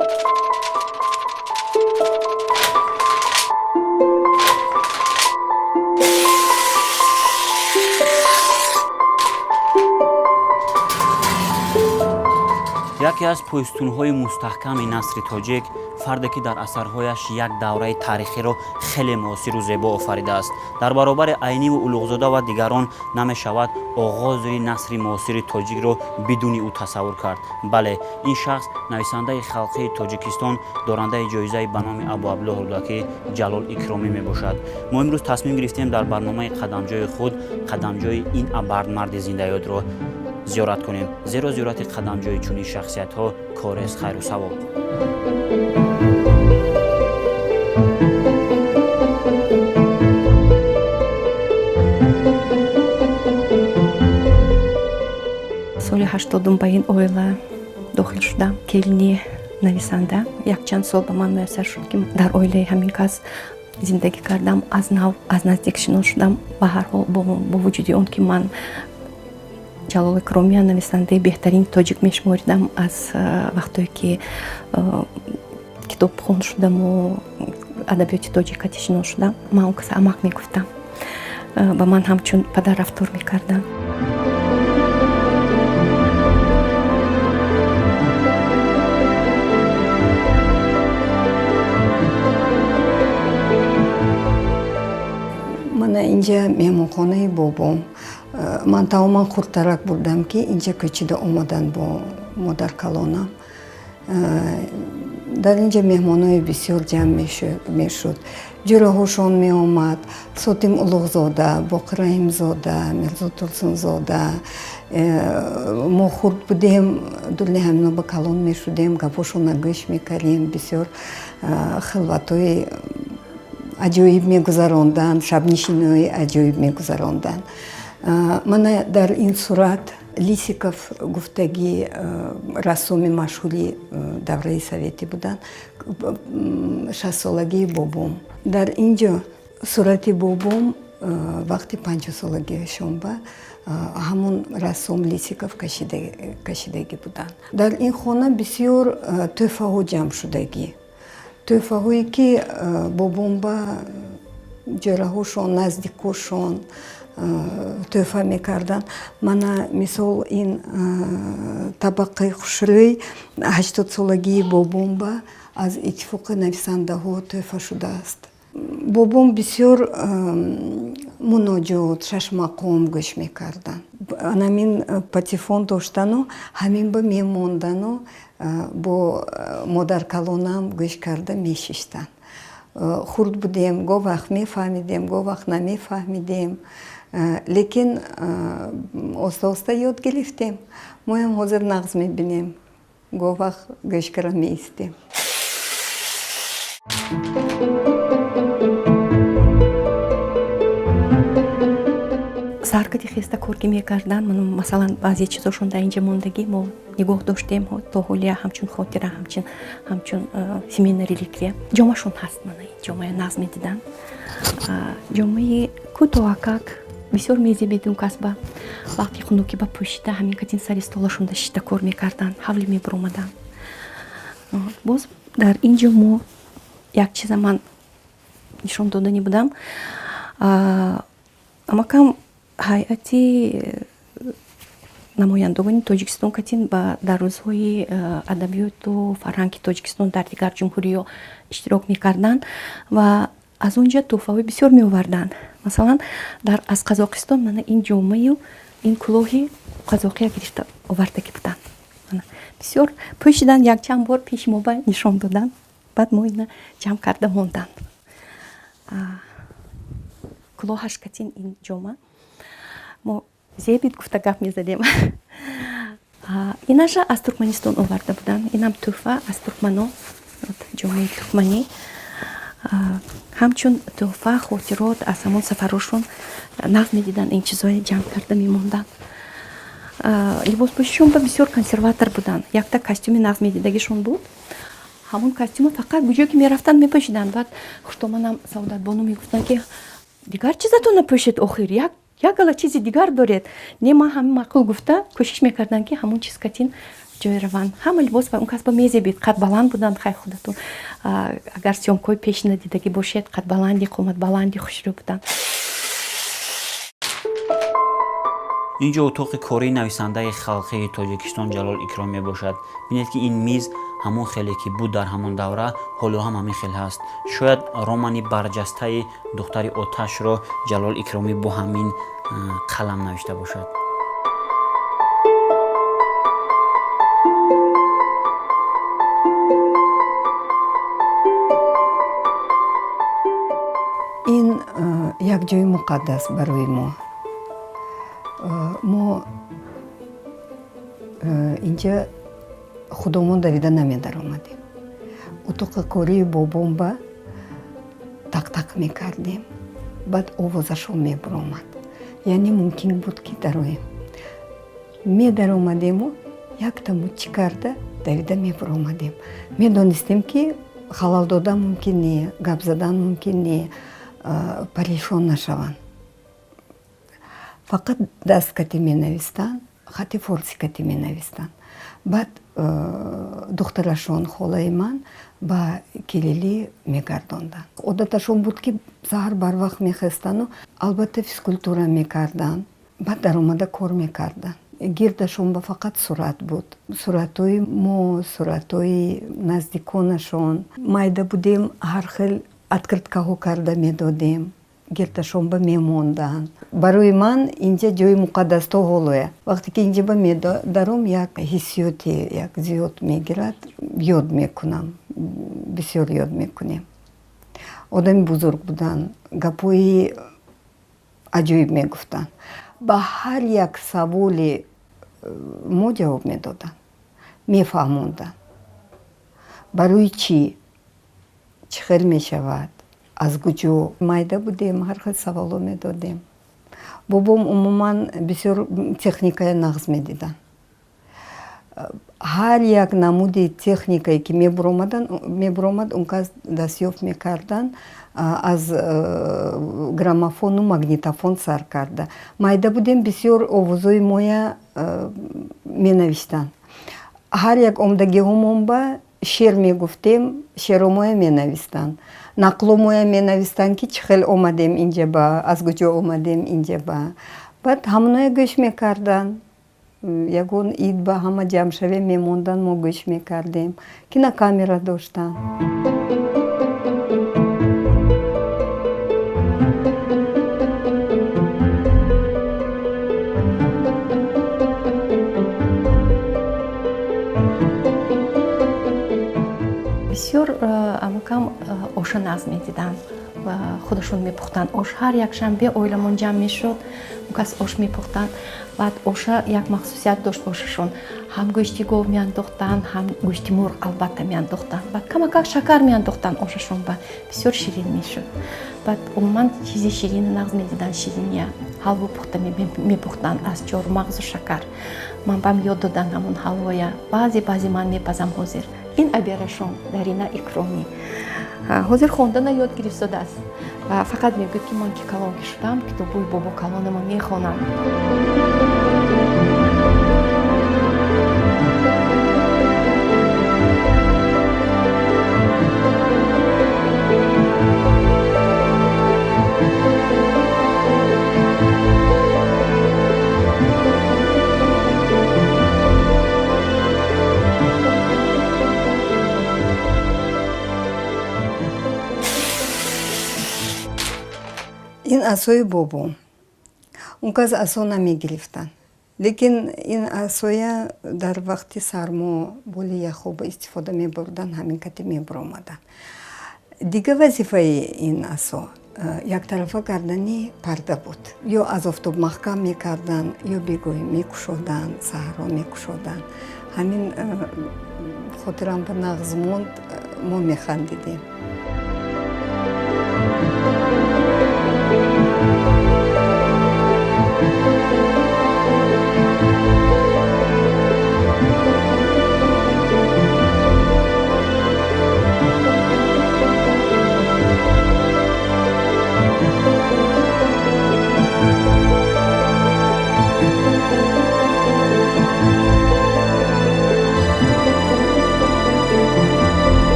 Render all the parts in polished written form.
Яке аз пойстунҳои мустаҳками насри тоҷик, фарде ки дар асарҳояш як давраи таърихиро хеле муосиру зебо офаридааст, дар баробари Айниву Улуғзода ва дигарон намешавад оғози насри муосири тоҷикро бидуни ӯ тасаввур кард. Бале, ин шахс нависандаи халқии Тоҷикистон, дорандаи ҷоизаи ба номи Абуабдуллоҳ Рӯдакӣ Ҷалол Икромӣ мебошад. Мо имрӯз тасмим гирифтем, дар барномаи «Қадамҷои худ» қадамҷои ин абардмарди зиндаёдро зиёрат кунем, зеро зиёрати қадамҷои чунин шахсиятҳо корест хайру савоб. Соли 80-ум ба ин оила дохил шудам, келини нависанда. Якчанд сол ба ман муяссар шуд, ки дар оилаи ҳамин кас зиндагӣ кардам, аз нав, аз наздик шинос шудам. Ба ҳар ҳол, бо вуҷуди он ки ман Ҷалол Икромия нависандаи беҳтарини тоҷик мешуморидам аз вақтое ки китобхон шудаму адабиёти тоҷикати шинос шудам, ман он каса амак мегуфтам, ба ман ҳамчун падар рафтор мекарданд. Мана инҷа меҳмонхонаи бобом. Ман тамоман хурдтарак будам, ки инҷа кӯчида омаданд бо модаркалонам. Дар инҷа меҳмонои бисёр ҷамъ мешуд, ҷӯраҳошон меомад: Сотим Улуғзода, Боқир Раҳимзода, Мирзо Турсунзода. Мо хурд будем, дули ҳамино ба калон мешудем, гапҳошонро гӯш мекардем. Бисёр хилватҳои аҷоиб мегузаронданд, шабнишиниҳои аҷоиб мегузаронданд. Мана дар ин сурат Лисиков гуфтагӣ, рассоми машҳури давраи советӣ буданд, 60-солагии бобом. Дар ин ҷо сурати бобом вақти 50-солагиашон ба ҳамон рассом Лисиков кашидагӣ буданд. Дар ин хона бисёр тӯҳфаҳо ҷамъ шудагӣ, тӯҳфаҳое ки бобом ба ҷӯраҳошон, наздикошон тӯҳфа мекарданд. Мана, мисол, ин табақаи хушрӯй 80-солагии бобом ба аз Иттифоқи нависандаҳо тӯҳфа шудааст. Бобом бисёр муноҷот, шашмақом гӯш мекарданд. Анамин патефон доштану ҳамин ба мемондану бо модаркалонам гӯш карда мешиштанд. Хурд будем, гоҳ вақт мефаҳмидем, гоҳ вақт намефаҳмидем, лекин оста оста ёд гирифтем. Моям ҳозир нағз мебинем, гоҳ вақт гӯш карда меистем. Саркати хеста кор ки мекарданд, масалан, баъзе чизошон дар инҷа мондагӣ, мо нигоҳ доштем то ҳолия, ҳамчун хотира, ҳамчун семейная реликвия. Ҷомашон ҳаст, мана ин ҷомая нағз медиданд, ҷомаи кӯтоҳакак бисёр мезебед он касба. Вақти хунукӣ ба пӯшида, ҳамин катин сари столашонда шишта кор мекарданд, ҳавлӣ мебуромаданд. Боз дар ин ҷо мо як чиза ман нишон додани будам. Амакам ҳайати намояндагони Тоҷикистон катин ба дар рӯзҳои адабиёту фарҳанги Тоҷикистон дар дигар ҷумҳуриҳо иштирок мекарданд ва аз он ҷо тӯҳфаҳои бисёр меоварданд. Масалан, дар аз Қазоқистон мана ин ҷомаю ин кулоҳи қазоқия гирифта овардагӣ буданд. Бисёр пӯшиданд, якчанд бор пеши мо ба нишон доданд, баъд мо ина ҷамъ карда монданд. Кулоҳаш катин ин ҷома мо зебид гуфта гап мезадем. Инаша аз Туркманистон оварда буданд, инам тӯҳфа аз туркмано, ҷомаи туркманӣ, ҳамчун тӯҳфа, хотирот аз ҳамон сафарошон. Нағз медиданд, ин чизҳое ҷамъ карда мемонданд. Либоспӯшишон ба бисёр консерватор буданд. Якта костюми нағз медидагишон буд, ҳамон костюма фақат куҷое ки мерафтанд, мепӯшиданд. Баъд хуштоманам Саодатбону мегуфтанд, ки дигар чизатон напӯшед охир, як Як гала чизи дигар доред. Не, ман ҳамин маъқул гуфта кӯшиш мекардам, ки ҳамон чиз катин ҷой раванд. Ҳама либос ва он кас ба мезебид, қад баланд буданд. Хай, худатон агар съёмкаҳои пешина дидагӣ бошед, қад баланди, қомат баланди, хушрӯ буданд. Ин ҷо утоқи кории нависандаи халқии Тоҷикистон Ҷалол Икром мебошад. Бинед, ки ин миз ҳамон хеле ки буд дар ҳамон давра, ҳоло ҳам ҳамин хел ҳаст. Шояд романи барҷастаи «Духтари оташро» Ҷалол Икромӣ бо ҳамин қалам навишта бошад. Ин як ҷои муқаддас барои мо. Мо инҷа худомон давида намедаромадем. Утоқи кории бобом ба тақ-тақ мекардем, баъд овозашон мебуромад, яъне мумкин буд, ки дароем. Медаромадему якта муччи карда давида мебуромадем. Медонистем, ки халал додан мумкин не, гап задан мумкин не, парешон нашаванд. Фақат даст кати менавистанд, хати форсӣ кати менавистанд. Баъд духтарашон, холаи ман, ба кирилӣ мегардонданд. Одаташон буд, ки саҳар барвақт мехестану, албатта, физкультура мекарданд, баъд даромада кор мекарданд. Гирдашон ба фақат сурат буд, суратҳои мо, суратҳои наздиконашон. Майда будем, ҳар хел открыткаҳо карда медодем, гирдашон ба мемонданд. Барои ман инҷа ҷои муқаддас то ҳолоя. Вақте ки инҷа ба медаром, як ҳиссиёте як зиёд мегирад, ёд мекунам, бисёр ёд мекунем. Одами бузург буданд, гапҳои аҷоиб мегуфтанд, ба ҳар як саволи мо ҷавоб медоданд, мефаҳмонданд, барои чӣ, чӣ хел мешавад, аз куҷо. Майда будем, ҳар хел саволо медодем. Бобом умуман бисёр техникая нағз медиданд. Ҳар як намуди техникае ки мебуромад, он кас дастёфт мекарданд, аз граммофону магнитофон сар карда. Майда будем, бисёр овозҳои моя менавиштанд. Ҳар як омдагиҳомон ба шеър мегуфтем, шеъромоя менавистанд, нақломоя менавистанд, ки чӣ хел омадем инҷа ба, аз куҷо омадем инҷа ба. Баъд ҳамоная гӯш мекарданд. Ягон ид ба ҳама ҷамъ шавем, мемонданд, мо гӯш мекардем. Кинокамера доштанд. Бисёр амакам оша нағз медиданд ва худашон мепухтанд ош. Ҳар якшанбе оиламон ҷамъ мешуд, он кас ош мепухтанд. Баъд оша як махсусият дошт ошашон: ҳам гӯшти гов меандохтанд, ҳам гӯшти мурғ албатта меандохтанд, баъд камакак шакар меандохтанд ошашон, ба бисёр ширин мешуд. Баъд умуман чизи ширини нағз медиданд, шириния, ҳалво пухта мепухтанд аз чормағзу шакар. Ман бам ёд доданд ҳамон ҳалвоя, баъзе баъзе ман мепазам ҳозир. Ин аберашон Дарина Икромӣ ҳозир хондана ёд гирифтодааст ва фақат мегӯяд, ки ман ки калон ки шудам, китобҳои бобо калонама мехонам. Ин асои бобом. Он кас асо намегирифтанд, лекин ин асоя дар вақти сармо, боли яхоба истифода мебурданд, ҳамин кати мебуромаданд. Дигар вазифаи ин асо яктарафа кардани парда буд. Ё аз офтоб маҳкам мекарданд, ё бегоҳӣ мекушоданд, саҳро мекушоданд. Ҳамин хотирам ба нағз монд, мо механдидем.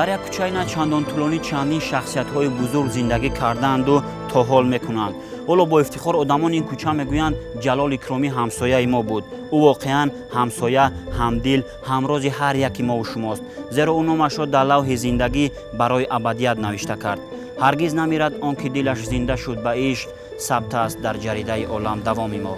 Дар як кӯчаи на чандон тӯлонӣ чандин шахсиятҳои бузург зиндагӣ кардаанду то ҳол мекунанд. Ҳоло бо ифтихор одамони ин кӯча мегӯянд: Ҷалол Икромӣ ҳамсояи мо буд. Ӯ воқеан ҳамсоя, ҳамдил, ҳамрози ҳар яки мову шумост, зеро ӯ номашро дар лавҳи зиндагӣ барои абадият навишта кард. Ҳаргиз намирад он ки дилаш зинда шуд ба ишқ, сабт аст дар ҷаридаи олам давоми мо.